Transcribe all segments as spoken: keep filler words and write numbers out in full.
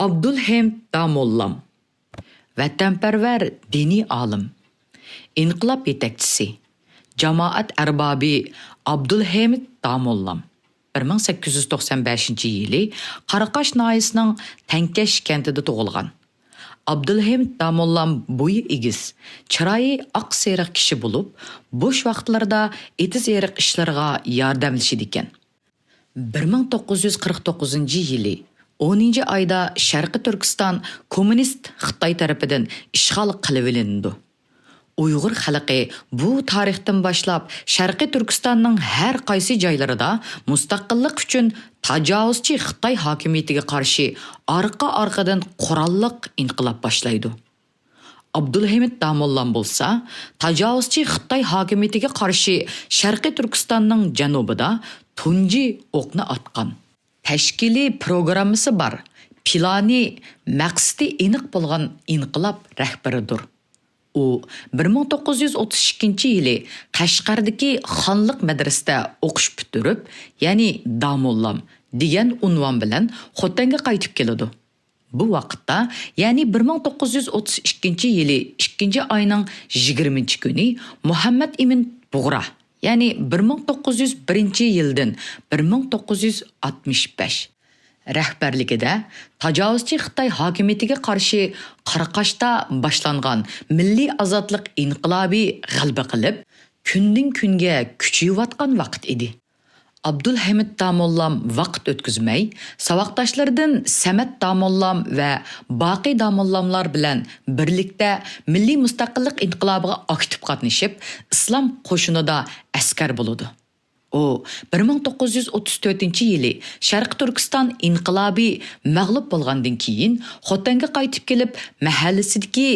ئابدۇلھېمىت داموللام، ۋەتەنپەرۋەر دىنىي ئالىم، ئىنقىلاب يېتەكچىسى، جامائەت ئەربابى ئابدۇلھېمىت داموللام بىر مىڭ سەككىز يۈز توقسان بەشىنچى يىلى قاراقاش ناھىيەسىنىڭ تەڭكەش كەنتىدە تۇغۇلغان. ئابدۇلھېمىت داموللام بويى ئېگىز، چىرايى ئاق سېرىق كىشى بولۇپ، بوش ۋاقىتلىرىدا ئېتىز-ئېرىق ئىشلىرىغا ياردەملىشىدىكەن. بىر مىڭ توققۇز يۈز قىرىق توققۇزىنچى يىلى ئونىنچى ئايدا شەرقىي تۈركىستان كوممۇنىست خىتاي تەرىپىدىن ئىشغال قىلىۋېلىنىدۇ. ئۇيغۇر خەلقى بۇ تارىختىن باشلاپ شەرقىي تۈركىستاننىڭ ھەر قايسى جايلىرىدا مۇستەقىللىق ئۈچۈن تاجاۋۇزچى خىتاي ھاكىمىيىتىگە قارشى ئارقا-ئارقىدىن قوراللىق ئىنقىلاب باشلايدۇ. ئابدۇلھېمىت داموللام بولسا، تاجاۋۇزچى خىتاي ھاكىمىيىتىگە قارشى شەرقىي تۈركىستاننىڭ جەنۇبىدا تۇنجى ئوقنى ئاتقان. تەشكىلىي پروگراممىسى بار، پىلانى، مەقسىتى ئېنىق بولغان ئىنقىلاب رەھبىرىدۇر. ئۇ بىر مىڭ توققۇز يۈز ئوتتۇز ئىككىنچى يىلى قەشقەردىكى خانلىق مەدرىسىدە ئوقۇش پۈتتۈرۈپ، يەنى داموللام دېگەن ئۇنۋان بىلەن خوتەنگە قايتىپ كېلىدۇ. بۇ ۋاقىتتا، يەنى بىر مىڭ توققۇز يۈز ئوتتۇز ئىككىنچى يىلى ئىككىنچى ئاينىڭ يىگىرمىنچى كۈنى مۇھەممەد ئىمىن بۇغرا، يەنى بىر مىڭ توققۇز يۈز بىرىنچى يىلدىن بىر مىڭ توققۇز يۈز ئاتمىش بەش رەھبەرلىكىدە تاجاۋۇزچى خىتاي ھاكىمىيىتىگە قارشى قاراقاشتا باشلانغان مىللىي ئازادلىق ئىنقىلابى غەلىبە قىلىپ، كۈندىن-كۈنگە كۈچىيىۋاتقان ۋاقىت ئىدى. ئابدۇلھەمىد داموللام ۋاقىت ئۆتكۈزمەي، ساۋاقداشلىرىدىن سەمەت داموللام ۋە باقى داموللاملار بىلەن بىرلىكتە مىللىي مۇستەقىللىق ئىنقىلابىغا ئاكتىپ قاتنىشىپ، ئىسلام قوشۇنىدا ئەسكەر بولىدۇ. ئۇ بىر مىڭ توققۇز يۈز ئوتتۇز تۆتىنچى يىلى شەرقىي تۈركىستان ئىنقىلابى مەغلۇپ بولغاندىن كېيىن، خوتەنگە قايتىپ كېلىپ، مەھەللىسىدىكى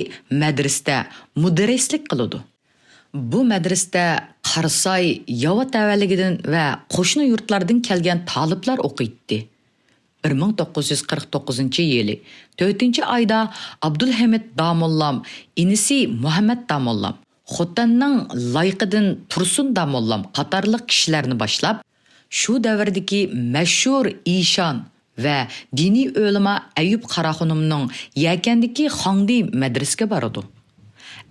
مەدرىسىدە مۇدەررىسلىك قىلىدۇ. بۇ مەدرىسىدە قاراساي ياۋا تەۋەلىكىدىن ۋە قوشنا يۇرتلاردىن كەلگەن تالىپلار ئوقۇيتتى. بىر مىڭ توققۇز يۈز قىرىق توققۇزىنچى يىلى تۆتىنچى ئايدا ئابدۇلھەمىد داموللام، ئىنىسى مۇھەممەد داموللام، خوتەننىڭ لايقىدىن تۇرسۇن داموللام قاتارلىق كىشىلەرنى باشلاپ، شۇ دەۋردىكى مەشھۇر ئىشان ۋە دىنىي ئۆلىما ئەييۇب قاراخۇنۇمنىڭ يەكەندىكى خاڭدى مەدرىسىگە بارىدۇ.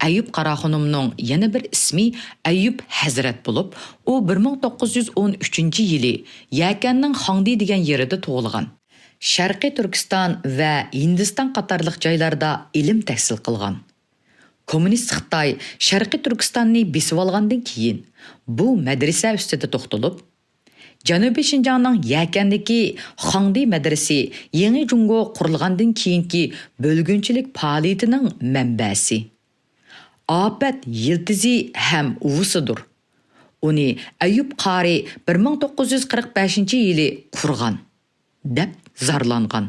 ئەييۇب قاراخۇنۇمنىڭ يەنە بىر ئىسمى ئەييۇب ھەزرەت بولۇپ، ئۇ بىر مىڭ توققۇز يۈز ئون ئۈچىنچى يىلى يەكەننىڭ خاڭدى دېگەن يېرىدە تۇغۇلغان. شەرقىي تۈركىستان ۋە ھىندىستان قاتارلىق جايلاردا ئىلىم تەھسىل قىلغان. كوممۇنىست خىتاي شەرقىي تۈركىستاننى بېسىۋالغاندىن كېيىن، بۇ مەدرىسە ئۈستىدە توختىلىپ، جەنۇبىي شىنجاڭنىڭ يەكەندىكى خاڭدى مەدرىسى يېڭى جۇڭگو قۇرۇلغاندىن كېيىنكى بۆلگۈنچىلىك پائالىيىتىنىڭ مەنبەسى، ئاپەت يىلتىزى ھەم ئۇۋىسىدۇر. ئۇنى ئەييۇب قارى بىر مىڭ توققۇز يۈز قىرىق بەشىنچى يىلى قۇرغان، دەپ زارلانغان.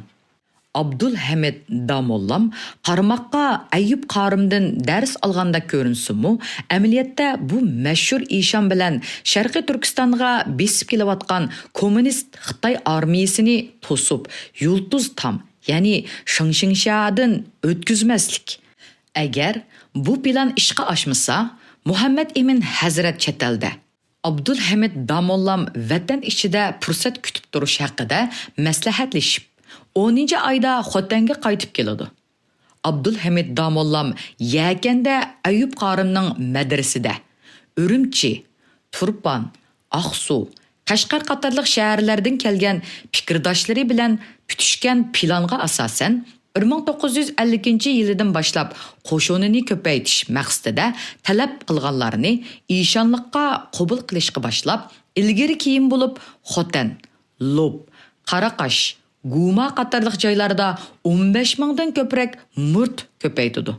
ئابدۇلھەمىد داموللام قارىماققا ئەييۇب قارىمدىن دەرس ئالغاندەك كۆرۈنسىمۇ، ئەمەلىيەتتە بۇ مەشھۇر ئىشان بىلەن شەرقىي تۈركىستانغا بېسىپ كېلىۋاتقان كوممۇنىست خىتاي ئارمىيىسىنى توسۇپ، يۇلتۇز تام، يەنى شىڭشىڭشيادىن ئۆتكۈزمەسلىك. ئەگەر بۇ پىلان ئىشقا ئاشمىسا، مۇھەممەد ئىمىن ھەزرەت چەت ئەلدە، ئابدۇلھەمىد داموللام ۋەتەن ئىچىدە پۇرسەت كۈتۈپ تۇرۇش ھەققىدە مەسلىھەتلىشىپ، ئونىنچى ئايدا خوتەنگە قايتىپ كېلىدۇ. ئابدۇلھەمىد داموللام يەكەندە ئەييۇب قارىمنىڭ مەدرىسىدە، ئۈرۈمچى، تۇرپان، ئاقسۇ، قەشقەر قاتارلىق شەھەرلەردىن كەلگەن پىكىرداشلىرى بىلەن پۈتۈشكەن پىلانغا ئاساسەن، بىر مىڭ توققۇز يۈز ئەللىكىنچى يىلىدىن باشلاپ قوشۇنىنى كۆپەيتىش مەقسىتىدە تەلەپ قىلغانلارنى ئىشانلىققا قوبۇل قىلىشقا باشلاپ، ئىلگىرى كېيىن بولۇپ خوتەن، لوپ، قاراقاش، گۇما قاتارلىق جايلاردا ئون بەش مىڭدىن كۆپرەك مۇرىت كۆپەيتىدۇ.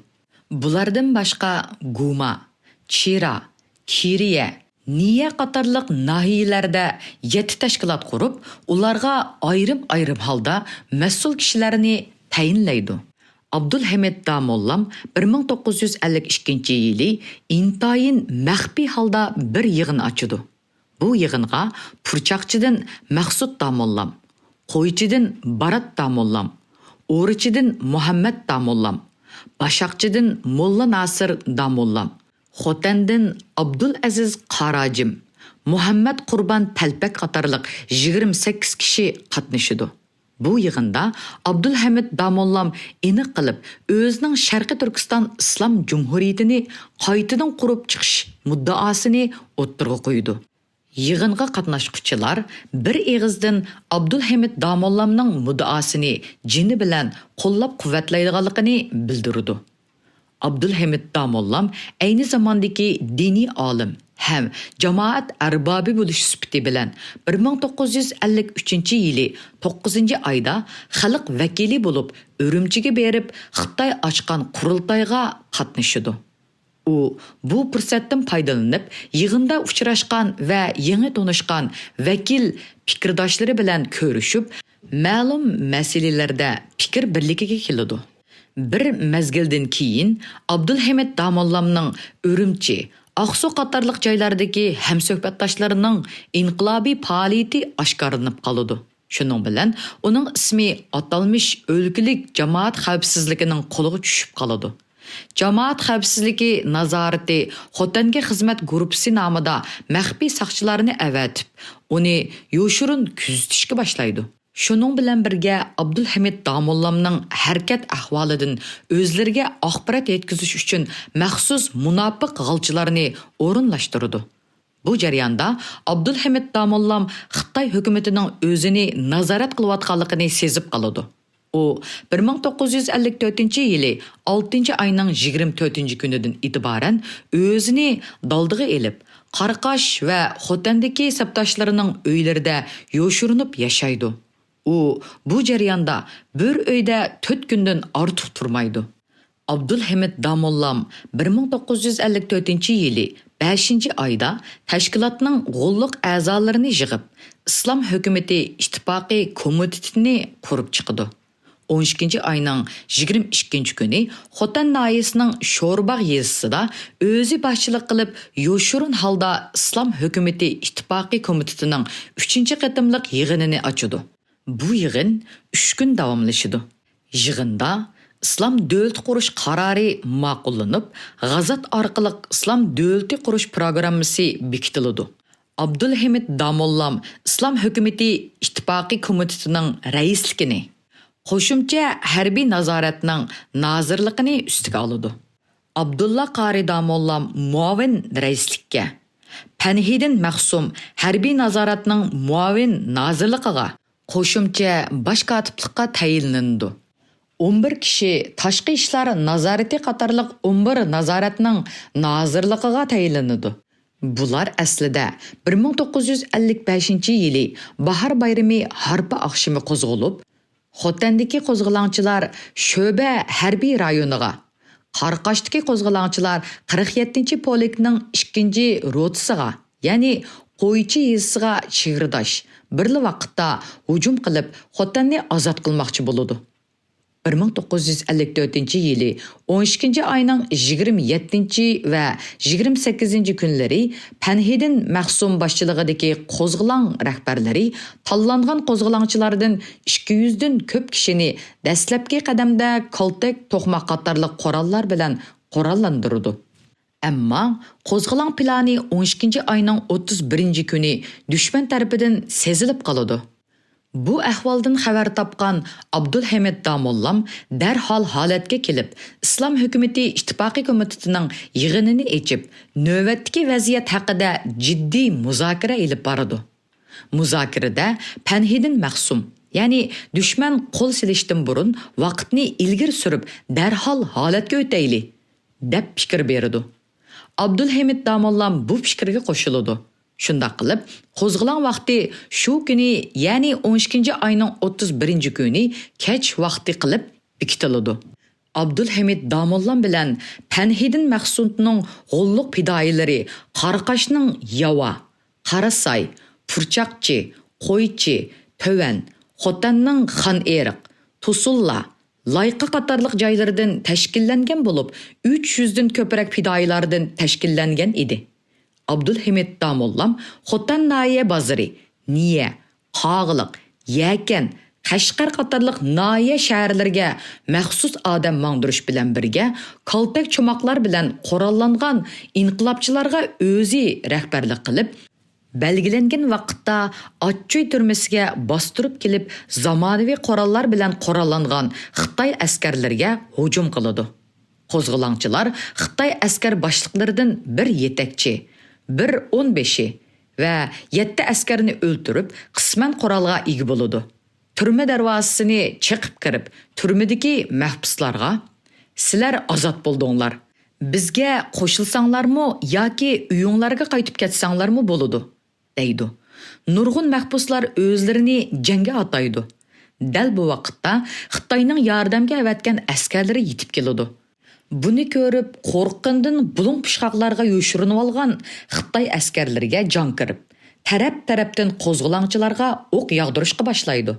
بۇلاردىن باشقا گۇما، چىرا، كىرىيە، نىيە قاتارلىق ناھىيەلەردە يەتتە تەشكىلات قۇرۇپ، ئۇلارغا ئايرىم-ئايرىم ھالدا مەسئۇل كىشىلەرنى تەيىنلەيدۇ. ئابدۇلھەمىد داموللام بىر مىڭ توققۇز يۈز ئەللىك ئىككىنچى يىلى ئىنتايىن مەخپىي ھالدا بىر يىغىن ئاچىدۇ. بۇ يىغىنغا پۇرچاقچىدىن مەخسۇت داموللام، قويچىدىن بارات داموللام، ئورىچىدىن مۇھەممەت داموللام، باشاقچىدىن موللا ناسىر داموللام، خوتەندىن ئابدۇلئەزىز قاراجىم، مۇھەممەت قۇربان تەلپەك قاتارلىق يىگىرمە سەككىز كىشى قاتنىشىدۇ. بۇ يىغىندا ئابدۇلھەمىد داموللام ئېنىق قىلىپ ئۆزىنىڭ شەرقىي تۈركىستان ئىسلام جۇمھۇرىيىتىنى قايتىدىن قۇرۇپ چىقىش مۇددىئاسىنى ئوتتۇرىغا قويىدۇ. يىغىنغا قاتناشقۇچىلار بىر ئېغىزدىن ئابدۇلھەمىد داموللامنىڭ مۇددىئاسىنى جېنى بىلەن قوللاپ-قۇۋۋەتلەيدىغانلىقىنى بىلدۈرىدۇ. ئابدۇلھەمىد داموللام ئەينى زاماندىكى دىنىي ئالىم ھەم جامائەت ئەربابى بولۇش سۈپىتى بىلەن بىر مىڭ توققۇز يۈز ئەللىك ئۈچىنچى يىلى توققۇزىنچى ئايدا خەلق ۋەكىلى بولۇپ ئۈرۈمچىگە بېرىپ خىتاي ئاچقان قۇرۇلتايغا قاتنىشىدۇ. ئۇ بۇ پۇرسەتتىن پايدىلىنىپ، يىغىندا ئۇچراشقان ۋە يېڭى تونۇشقان ۋەكىل پىكىرداشلىرى بىلەن كۆرۈشۈپ، مەلۇم مەسىلىلەردە پىكىر بىرلىكىگە كېلىدۇ. بىر مەزگىلدىن كېيىن ئابدۇلھەمىد داموللامنىڭ ئۈرۈمچى، ئاقسۇ قاتارلىق جايلاردىكى ھەمسۆھبەتداشلىرىنىڭ ئىنقىلابىي پائالىيىتى ئاشكارىلىنىپ قالىدۇ. شۇنىڭ بىلەن ئۇنىڭ ئىسمى ئاتالمىش ئۆلكىلىك جامائەت خەۋپسىزلىكىنىڭ قولىغا چۈشۈپ قالىدۇ. جامائەت خەۋپسىزلىكى نازارىتى خوتەنگە خىزمەت گۇرۇپپىسى نامىدا مەخپىي ساقچىلارنى ئەۋەتىپ، ئۇنى يوشۇرۇن كۆزىتىشكە باشلايدۇ. شۇنىڭ بىلەن بىرگە، ئابدۇلھەمىد داموللامنىڭ ھەرىكەت ئەھۋالىدىن ئۆزلىرىگە ئاخبارات يەتكۈزۈش ئۈچۈن مەخسۇس مۇناپىق غالچىلارنى ئورۇنلاشتۇرىدۇ. بۇ جەرياندا ئابدۇلھەمىد داموللام خىتاي ھۆكۈمىتىنىڭ ئۆزىنى نازارەت قىلىۋاتقانلىقىنى سېزىپ قالىدۇ. ئۇ بىر مىڭ توققۇز يۈز ئەللىك تۆتىنچى يىلى ئالتىنچى ئاينىڭ يىگىرمە تۆتىنچى كۈنىدىن ئېتىبارەن ئۆزىنى دالدىغا ئېلىپ، قاراقاش ۋە خوتەندىكى سەپداشلىرىنىڭ ئۆيلىرىدە يوشۇرۇنۇپ ياشايدۇ. ئۇ بۇ جەرياندا بىر ئۆيدە تۆت كۈندىن ئارتۇق تۇرمايدۇ. ئابدۇلھەمىد داموللام بىر مىڭ توققۇز يۈز ئەللىك تۆتىنچى يىلى بەشىنچى ئايدا تەشكىلاتنىڭ غوللۇق ئەزالىرىنى يىغىپ، ئىسلام ھۆكۈمىتى ئىتتىپاقى كومىتېتىنى قۇرۇپ چىقىدۇ. ئون ئىككىنچى ئاينىڭ يىگىرمە ئىككىنچى كۈنى خوتەن ناھىيەسىنىڭ شورباغ يېزىسىدا ئۆزى باشچىلىق قىلىپ، يوشۇرۇن ھالدا ئىسلام ھۆكۈمىتى ئىتتىپاقى كومىتېتىنىڭ ئۈچىنچى قېتىملىق يىغىنىنى ئاچىدۇ. بۇ يىغىن ئۈچ كۈن داۋاملىشىدۇ. يىغىندا ئىسلام دۆلىتى قۇرۇش قارارى ماقۇللىنىپ، غازات ئارقىلىق ئىسلام دۆلىتى قۇرۇش پىروگراممىسى بېكىتىلىدۇ. ئابدۇلھەمىد داموللام ئىسلام ھۆكۈمىتى ئىتتىپاقى كومىتېتىنىڭ رەئىسلىكىنى، قوشۇمچە ھەربىي نازارەتنىڭ نازىرلىقىنى ئۈستىگە ئالىدۇ. ئابدۇللا قارى داموللام مۇئاۋىن رەئىسلىككە، پەنھىدىن مەخسۇم ھەربىي نازارەتنىڭ مۇئاۋىن نازىرلىقىغا، قوشۇمچە باش كاتىپلىققا تەيىنلىنىدۇ. ئون بىر كىشى تاشقى ئىشلار نازارىتى قاتارلىق ئون بىر نازارەتنىڭ نازىرلىقىغا تەيىنلىنىدۇ. بۇلار ئەسلىدە بىر مىڭ توققۇز يۈز ئەللىك بەشىنچى يىلى باھار بايرىمى ھارپا ئاخشىمى قوزغىلىپ، خوتەندىكى قوزغىلاڭچىلار شۆبە ھەربىي رايونىغا، قاراقاشتىكى قوزغىلاڭچىلار قىرىق يەتتىنچى پولكنىڭ ئىككىنچى روتىسىغا، يەنى قويچى يېزىسىغا چېگرىداش، بىرلا ۋاقىتتا ھۇجۇم قىلىپ، خوتەننى ئازاد قىلماقچى بولىدۇ. بىر مىڭ توققۇز يۈز ئەللىك تۆتىنچى يىلى ئون ئىككىنچى ئاينىڭ يىگىرمە يەتتىنچى ۋە يىگىرمە سەككىزىنچى كۈنلىرى پەنھىدىن مەخسۇم باشچىلىقىدىكى قوزغىلاڭ رەھبەرلىرى تاللانغان قوزغىلاڭچىلاردىن ئىككى يۈزدىن كۆپ كىشىنى دەسلەپكى قەدەمدە كالتەك، توقماق قاتارلىق قوراللار بىلەن قوراللاندۇرىدۇ. ئەمما قوزغىلاڭ پىلانى ئون ئىككىنچى ئاينىڭ ئوتتۇز بىرىنچى كۈنى دۈشمەن تەرىپىدىن سېزىلىپ قالىدۇ. بۇ ئەھۋالدىن خەۋەر تاپقان ئابدۇلھەمىد داموللام دەرھال ھالەتكە كېلىپ، ئىسلام ھۆكۈمىتى ئىتتىپاقى كومىتېتىنىڭ يىغىنىنى ئېچىپ، نۆۋەتتىكى ۋەزىيەت ھەققىدە جىددىي مۇزاكىرە ئېلىپ بارىدۇ. مۇزاكىرىدە پەنھىدىن مەخسۇم، يەنى دۈشمەن قول سېلىشتىن بۇرۇن ۋاقىتنى ئىلگىرى سۈرۈپ، دەرھال ھالەتكە ئۆتەيلى، دەپ پىكىر بېرىدۇ. ئابدۇلھەمىد داموللام بۇ پىكىرگە قوشۇلىدۇ. شۇنداق قىلىپ، قوزغىلاڭ ۋاقتى شۇ كۈنى، يەنى ئون ئىككىنچى ئاينىڭ ئوتتۇز بىرىنچى كۈنى كەچ ۋاقتى قىلىپ بېكىتىلىدۇ. ئابدۇلھەمىد داموللام بىلەن پەنھىدىن مەخسۇمنىڭ غوللۇق پىدائىيلىرى قاراقاشنىڭ ياۋا، قاراساي، پۇرچاقچى، قويچى، تۆۋەن، خوتەننىڭ خانئېرىق، توسۇنلا، لايقا قاتارلىق جايلىرىدىن تەشكىللەنگەن بولۇپ، ئۈچ يۈزدىن كۆپرەك پىدائىيلاردىن تەشكىللەنگەن ئىدى. ئابدۇلھەمىد داموللام خوتەن ناھىيە بازىرى، نىيە، قاغىلىق، يەكەن، قەشقەر قاتارلىق ناھىيە شەھەرلىرىگە مەخسۇس ئادەم ماڭدۇرۇش بىلەن بىرگە، كالتەك چوماقلار بىلەن قوراللانغان ئىنقىلابچىلارغا ئۆزى رەھبەرلىك قىلىپ، بەلگىلەنگەن ۋاقىتتا ئاچچۇي تۈرمىسىگە باستۇرۇپ كېلىپ، زامانىۋى قوراللار بىلەن قوراللانغان خىتاي ئەسكەرلىرىگە ھۇجۇم قىلىدۇ. قوزغىلاڭچىلار خىتاي ئەسكەر باشلىقلىرىدىن بىر يېتەكچى، بىر ئونبېشى ۋە يەتتە ئەسكەرنى ئۆلتۈرۈپ، قىسمەن قورالغا ئىگە بولىدۇ. تۈرمە دەرۋازىسىنى چېقىپ كىرىپ، تۈرمىدىكى مەھبۇسلارغا، «سىلەر ئازاد بولدۇڭلار. بىزگە قوشۇلساڭلارمۇ ياكى ئۆيۈڭلارغا قايتىپ كەتسەڭلارمۇ بولىدۇ» دەيدۇ. نۇرغۇن مەھبۇسلار ئۆزلىرىنى جەڭگە ئاتايدۇ. دەل بۇ ۋاقىتتا خىتاينىڭ ياردەمگە ئەۋەتكەن ئەسكەرلىرى يېتىپ كېلىدۇ. بۇنى كۆرۈپ، قورققىنىدىن بۇلۇڭ پۇچقاقلارغا يوشۇرۇنۇۋالغان خىتاي ئەسكەرلىرىگە جان كىرىپ، تەرەپ-تەرەپتىن قوزغىلاڭچىلارغا ئوق ياغدۇرۇشقا باشلايدۇ.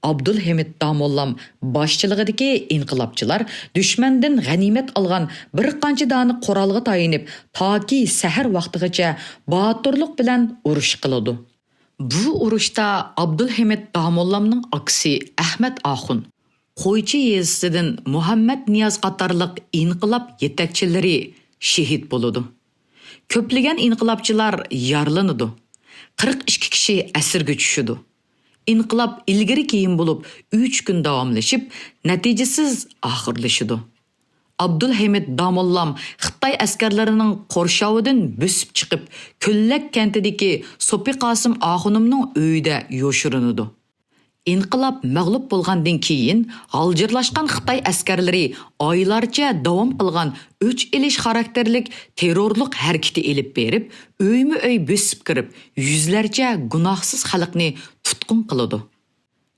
ئابدۇلھېمىت داموللام باشچىلىقىدىكى ئىنقىلابچىلار دۈشمەندىن غەنىيمەت ئالغان بىر قانچە دانە قورالغا تايىنىپ، تاكى سەھەر ۋاقتىغىچە باتۇرلۇق بىلەن ئۇرۇش قىلىدۇ. بۇ ئۇرۇشتا ئابدۇلھېمىت داموللامنىڭ ئاكىسى ئەخمەت ئاخۇن، قويچى يېزىسىدىن مۇھەممەد نىياز قاتارلىق ئىنقىلاب يېتەكچىلىرى شېھىت بولىدۇ. كۆپلىگەن ئىنقىلابچىلار يارىلىنىدۇ. قىرىق ئىككى كىشى ئەسىرگە چۈشىدۇ. ئىنقىلاب ئىلگىرى كېيىن بولۇپ، ئۈچ كۈن داۋاملىشىپ، نەتىجىسىز ئاخىرلىشىدۇ. ئابدۇلھەمىد داموللام خىتاي ئەسكەرلىرىنىڭ قورشاۋىدىن بۆسۈپ چىقىپ، كۆللەك كەنتىدىكى سوپى قاسىم ئاخۇنۇمنىڭ ئۆيىدە يوشۇرۇنىدۇ. ئىنقىلاب مەغلۇپ بولغاندىن كېيىن، غالجىرلاشقان خىتاي ئەسكەرلىرى ئايلارچە داۋام قىلغان ئۆچ ئېلىش خاراكتېرلىك تېررورلۇق ھەرىكىتى ئېلىپ بېرىپ، ئۆيمۇ ئۆي بۆسۈپ كىرىپ، يۈزلەرچە گۇناھسىز خەلقنى تۇتقۇن قىلىدۇ.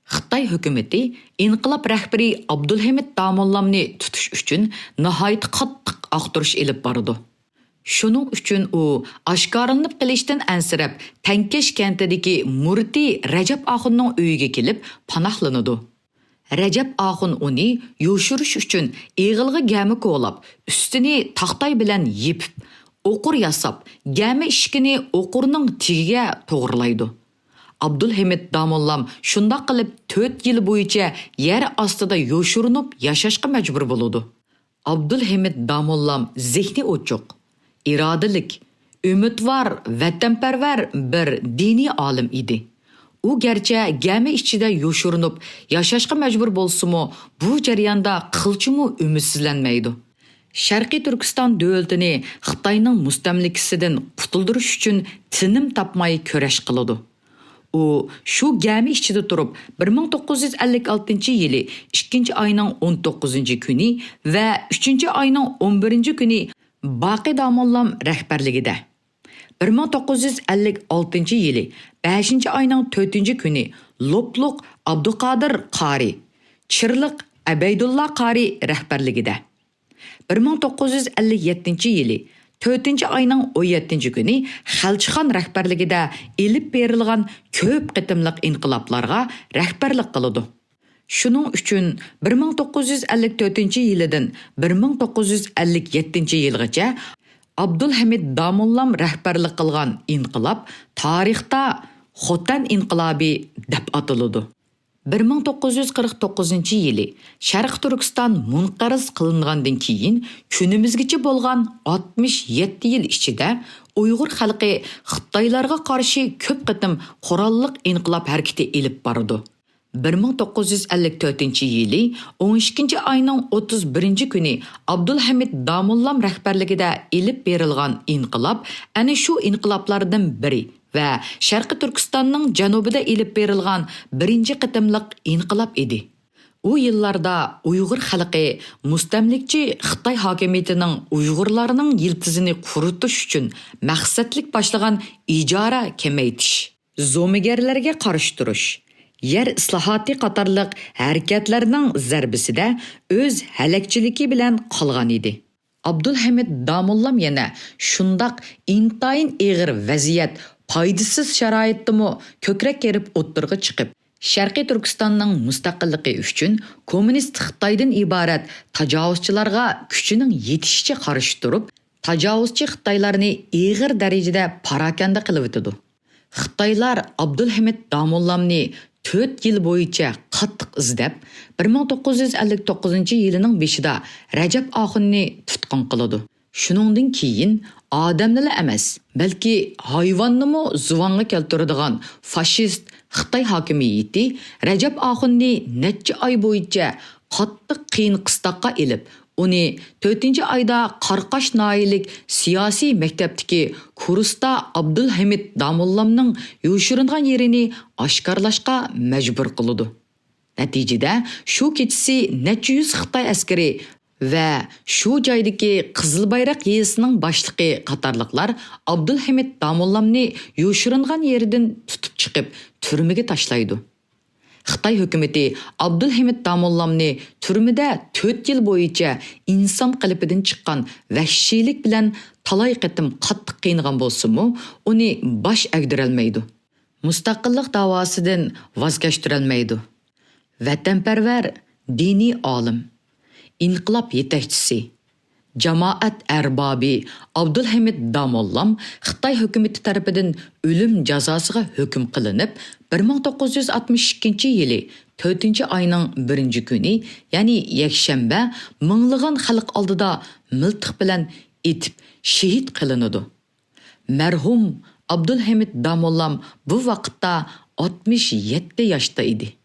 خىتاي ھۆكۈمىتى ئىنقىلاب رەھبىرى ئابدۇلھەمىد داموللامنى تۇتۇش ئۈچۈن ناھايىتى قاتتىق ئاختۇرۇش ئېلىپ بارىدۇ. شۇنىڭ ئۈچۈن ئۇ ئاشكارىلىنىپ قېلىشتىن ئەنسىرەپ، تەڭكەش كەنتىدىكى مۇرىتى رەجەپ ئاخۇننىڭ ئۆيىگە كېلىپ پاناھلىنىدۇ. رەجەپ ئاخۇن ئۇنى يوشۇرۇش ئۈچۈن ئېغىلغا گەمە كولاپ، ئۈستىنى تاختاي بىلەن يېپىپ، ئوقۇر ياساپ، گەمە ئىشىكىنى ئوقۇرنىڭ تېگىگە توغرىلايدۇ. ئابدۇلھەمىد داموللام شۇنداق قىلىپ تۆت يىل بويىچە يەر ئاستىدا يوشۇرۇنۇپ ياشاشقا مەجبۇر بولىدۇ. ئابدۇلھەمىد داموللام زېھنى ئوچۇق، ئىرادىلىك، ئۈمىدۋار، ۋەتەنپەرۋەر بىر دىنىي ئالىم ئىدى. ئۇ گەرچە گەمە ئىچىدە يوشۇرۇنۇپ ياشاشقا مەجبۇر بولسىمۇ، بۇ جەرياندا قىلچىمۇ ئۈمىدسىزلەنمەيدۇ. شەرقىي تۈركىستان دۆلىتىنى خىتاينىڭ مۇستەملىكىسىدىن قۇتۇلدۇرۇش ئۈچۈن تىنىم تاپماي كۈرەش قىلىدۇ. ئۇ شۇ گەمە ئىچىدە تۇرۇپ، بىر مىڭ توققۇز يۈز ئەللىك ئالتىنچى يىلى ئىككىنچى ئاينىڭ ئون توققۇزىنچى كۈنى ۋە ئۈچىنچى ئاينىڭ ئون بىرىنچى كۈنى باقى داموللام رەھبەرلىكىدە، بىر مىڭ توققۇز يۈز ئەللىك ئالتىنچى يىلى بەشىنچى ئاينىڭ تۆتىنچى كۈنى لوپلۇق ئابدۇقادىر قارى، چىرلىق ئەبەيدۇللا قارى رەھبەرلىكىدە، بىر مىڭ توققۇز يۈز ئەللىك يەتتىنچى يىلى تۆتىنچى ئاينىڭ ئون يەتتىنچى كۈنى خەلچىخان رەھبەرلىكىدە ئېلىپ بېرىلغان كۆپ قېتىملىق ئىنقىلابلارغا رەھبەرلىك قىلىدۇ. شۇنىڭ ئۈچۈن بىر مىڭ توققۇز يۈز ئەللىك تۆتىنچى يىلىدىن بىر مىڭ توققۇز يۈز ئەللىك يەتتىنچى يىلغىچە ئابدۇلھەمىد داموللام رەھبەرلىك قىلغان ئىنقىلاب تارىختا خوتەن ئىنقىلابى دەپ ئاتىلىدۇ. بىر مىڭ توققۇز يۈز قىرىق توققۇزىنچى يىلى شەرقىي تۈركىستان مۇنقەرز قىلىنغاندىن كېيىن، كۈنىمىزگىچە بولغان ئاتمىش يەتتە يىل ئىچىدە ئۇيغۇر خەلقى خىتايلارغا قارشى كۆپ قېتىم قوراللىق ئىنقىلاب ھەرىكىتى ئېلىپ بارىدۇ. بىر مىڭ توققۇز يۈز ئەللىك تۆتىنچى يىلى ئون ئىككىنچى ئاينىڭ ئوتتۇز بىرىنچى كۈنى ئابدۇلھەمىد داموللام رەھبەرلىكىدە ئېلىپ بېرىلغان ئىنقىلاب ئەنە شۇ ئىنقىلابلاردىن بىرى ۋە شەرقىي تۈركىستاننىڭ جەنۇبىدا ئېلىپ بېرىلغان بىرىنچى قېتىملىق ئىنقىلاب ئىدى. ئۇ يىللاردا ئۇيغۇر خەلقى مۇستەملىكىچى خىتاي ھاكىمىيىتىنىڭ ئۇيغۇرلارنىڭ يىلتىزىنى قۇرۇتۇش ئۈچۈن مەقسەتلىك باشلىغان ئىجارە كېمەيتىش، زومىگەرلەرگە قارشى تۇرۇش، يەر ئىسلاھاتى قاتارلىق ھەرىكەتلەرنىڭ زەربىسىدە ئۆز ھەلەكچىلىكى بىلەن قالغان ئىدى. ئابدۇلھەمىد داموللام يەنە شۇنداق ئىنتايىن ئېغىر ۋەزىيەت پايدىسىز شارائىتتىمۇ كۆكرەك كېرىپ ئوتتۇرىغا چىقىپ، شەرقىي تۈركىستاننىڭ مۇستەقىللىقى ئۈچۈن كوممۇنىست خىتايدىن ئىبارەت تاجاۋۇزچىلارغا كۈچىنىڭ يېتىشىچە قارشى تۇرۇپ، تاجاۋۇزچى خىتايلارنى ئېغىر دەرىجىدە پاراكەندە قىلىۋېتىدۇ. خىتايلار ئابدۇلھەمىد داموللامنى تۆت يىل بويىچە قاتتىق ئىزدەپ، بىر مىڭ توققۇز يۈز ئەللىك توققۇزىنچى يىلىنىڭ بېشىدا رەجەپ ئاخۇننى تۇتقۇن قىلىدۇ. شۇنىڭدىن كېيىن ئادەمنىلا ئەمەس، بەلكى ھايۋاننىمۇ زۇۋانغا كەلتۈرىدىغان فاشىست خىتاي ھاكىمىيىتى رەجەپ ئاخۇننى نەچچە ئاي بويىچە قاتتىق قىيىن قىستاققا ئېلىپ، ئۇنى تۆتىنچى ئايدا قاراقاش ناھىيەلىك سىياسىي مەكتەپتىكى كۇرستا ئابدۇلھەمىد داموللامنىڭ يوشۇرۇنغان يېرىنى ئاشكارىلاشقا مەجبۇر قىلىدۇ. نەتىجىدە، شۇ كېچىسى نەچچە يۈز خىتاي ئەسكىرى ۋە شۇ جايدىكى قىزىل بايراق يېزىسىنىڭ باشلىقى قاتارلىقلار ئابدۇلھەمىد داموللامنى يوشۇرۇنغان يېرىدىن تۇتۇپ چىقىپ، تۈرمىگە تاشلايدۇ. خىتاي ھۆكۈمىتى ئابدۇلھەمىد داموللامنى تۈرمىدە تۆت يىل بويىچە ئىنسان قېلىپىدىن چىققان ۋەھشىيلىك بىلەن تالاي قېتىم قاتتىق قىينىغان بولسىمۇ، ئۇنى باش ئەگدۈرەلمەيدۇ. مۇستەقىللىق داۋاسىدىن ۋاز كەچتۈرەلمەيدۇ. ۋەتەنپەرۋەر دىنىي ئالىم، ئىنقىلاب يېتەكچىسى، جامائەت ئەربابى ئابدۇلھەمىد داموللام خىتاي ھۆكۈمىتى تەرىپىدىن ئۆلۈم جازاسىغا ھۆكۈم قىلىنىپ، بىر مىڭ توققۇز يۈز ئاتمىش ئىككىنچى يىلى تۆتىنچى ئاينىڭ بىرىنچى كۈنى، يەنى يەكشەنبە، مىڭلىغان خەلق ئالدىدا مىلتىق بىلەن ئېتىپ شېھىت قىلىنىدۇ. مەرھۇم ئابدۇلھەمىد داموللام بۇ ۋاقىتتا ئاتمىش يەتتە ياشتا ئىدى.